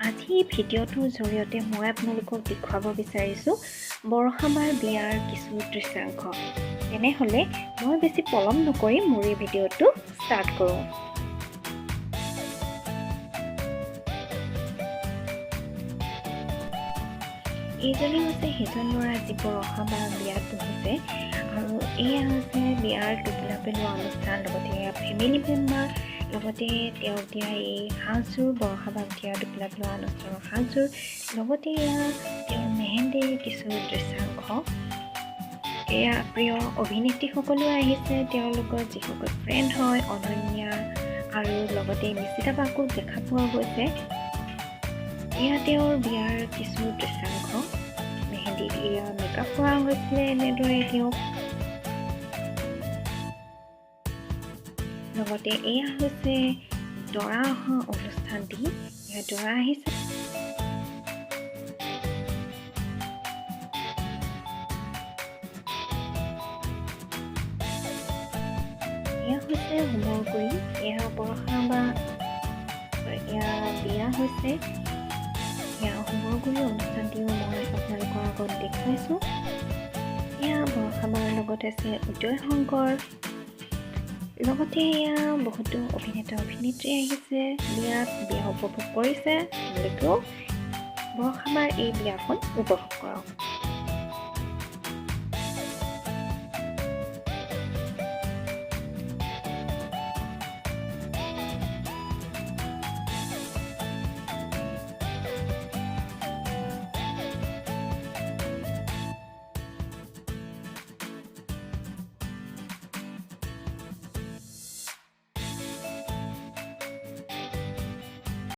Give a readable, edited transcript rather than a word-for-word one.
আজি এই ভিডিঅ'টোৰ জৰিয়তে মই আপোনালোকক দেখুৱাব বিচাৰিছোঁ বৰষাবাৰ বিয়াৰ কিছু দৃশ্যাংশ। তেনেহ'লে মই বেছি পলম নকৰি মোৰ এই ভিডিঅ'টো ষ্টাৰ্ট কৰোঁ। এইজনে হৈছে সেইজন ল'ৰা যি বৰষাবাৰ বিয়াত বহিছে আৰু এয়া হৈছে বিয়াৰ টোপোলা পেলোৱা অনুষ্ঠান। লগতে এয়া ফেমিলি মেম্বাৰ, লগতে তেওঁক দিয়া এই সাজযোৰ, বৰষাবাক দিয়া টোপোলা পেলোৱা অনুষ্ঠানৰ সাজযোৰ, লগতে এয়া তেওঁৰ মেহেন্দিৰ কিছু দৃশ্যাংশ। এয়া প্ৰিয় অভিনেত্ৰীসকলো আহিছে, তেওঁলোকৰ যিসকল ফ্ৰেণ্ড হয়, অনন্যা আৰু লগতে নিশিতা বাকো দেখা পোৱা গৈছে। এয়া তেওঁৰ বিয়াৰ কিছু দৃশ্যাংশ। মেহেন্দিত এয়া মেকআপ কৰা হৈছিলে এনেদৰে তেওঁক। লগতে এয়া হৈছে দৰা অহা অনুষ্ঠানটি। এয়া দৰা আহিছে। এয়া হৈছে হোমৰগুৰি। এয়া বৰষা বা এয়া বিয়া হৈছে। এয়া হোমৰগুৰি অনুষ্ঠানটিও মই আপোনালোকৰ আগত দেখুৱাইছোঁ। এয়া বৰষাবাৰ লগত আছে উদয় শংকৰ, লগতে এয়া বহুতো অভিনেতা অভিনেত্ৰী আহিছে বিয়াত, বিয়া উপভোগ কৰিছে। আপোনালোকেও বৰষাবাৰ এই বিয়াখন উপভোগ কৰক।